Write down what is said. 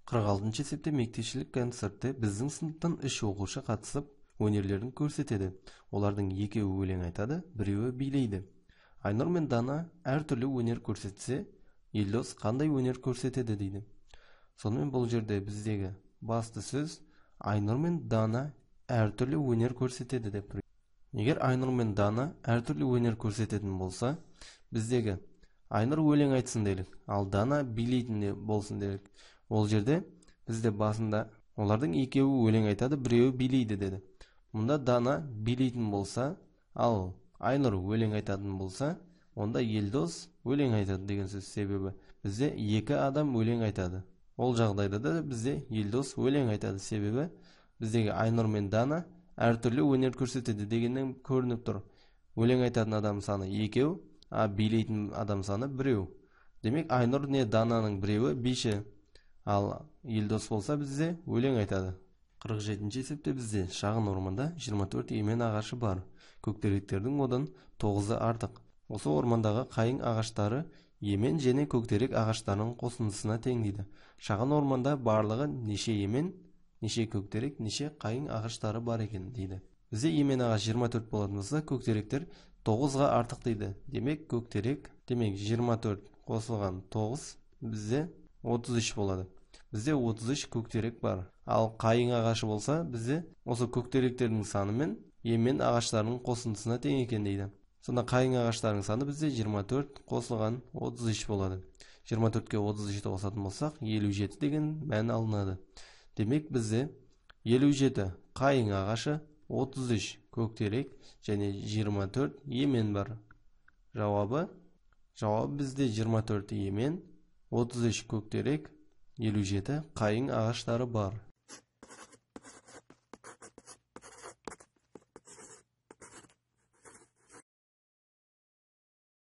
46 есепте мектепішілік концертте біздің сыныптан 3 оқушы қатысып, өнерлерін көрсетеді. Олардың екеуі өлең айтады, біреуі билейді. Айнұр мен Дана әртүрлі өнер көрсетсе, Елдос қандай өнер көрсетеді дейді. Сонымен бұл жерде біздегі басты сөз Айнұр мен Дана әртүрлі өнер көрсетеді деп тұр. Егер Айнұр мен Дана әртүрлі өнер көрсететін болса, біздегі Айнұр өлең айтсын делік, ал Дана билейтін болсын делік. Ол жерде бізде басында олардың екеуі өлең айтады, біреуі билейді деді. Мұнда Дана билейтін болса, ал Айнұр өлең айтатын болса, онда Елдос өлең айтады деген сөз. Себебі бізде екі адам өлең айтады. Ол жағдайда да бізде Елдос өлең айтады. Себебі біздегі Айнұр мен Дана әртүрлі өнер көрсетеді дегеннен көрініп тұр. Өлең айтатын адам саны екеу, а билейтін адам саны біреу. Демек, Айнұр не Дананың біреуі биші, ал Елдос болса бізде өлең айтады. 47 есепте бізде шағын орманда 24 емен ағашы бар. Көктеректердің одан 9-ы артық. Осы ормандағы қайың ағаштары емен және көктерек ағаштарының қосындысына тең дейді. Шағын орманда барлығы неше емен, неше көктерек, неше қайың ағаштары бар екен дейді. Бізде емен ағаш 24 болатын болса, көктеректер 9-ға артық дейді. Демек, көктерек, демек 24 қосылған 9 бізде 33 болады. Бізде 33 көктерек бар. Ал қайың ағашы болса, бізде осы көктеректердің саны мен емен ағаштарының қосындысына тең екен дейді. Сонда қайың ағаштарының саны бізде 24 қосылған 33 болады. 24-ке 33-ті қосатын болсақ, 57 деген мән алынады. Демек, бізде 57 қайың ағашы, 33 көктерек және 24 емен бар. Жауабы бізде 24 емен, 33 көктерек, 57 қайың ағаштары бар.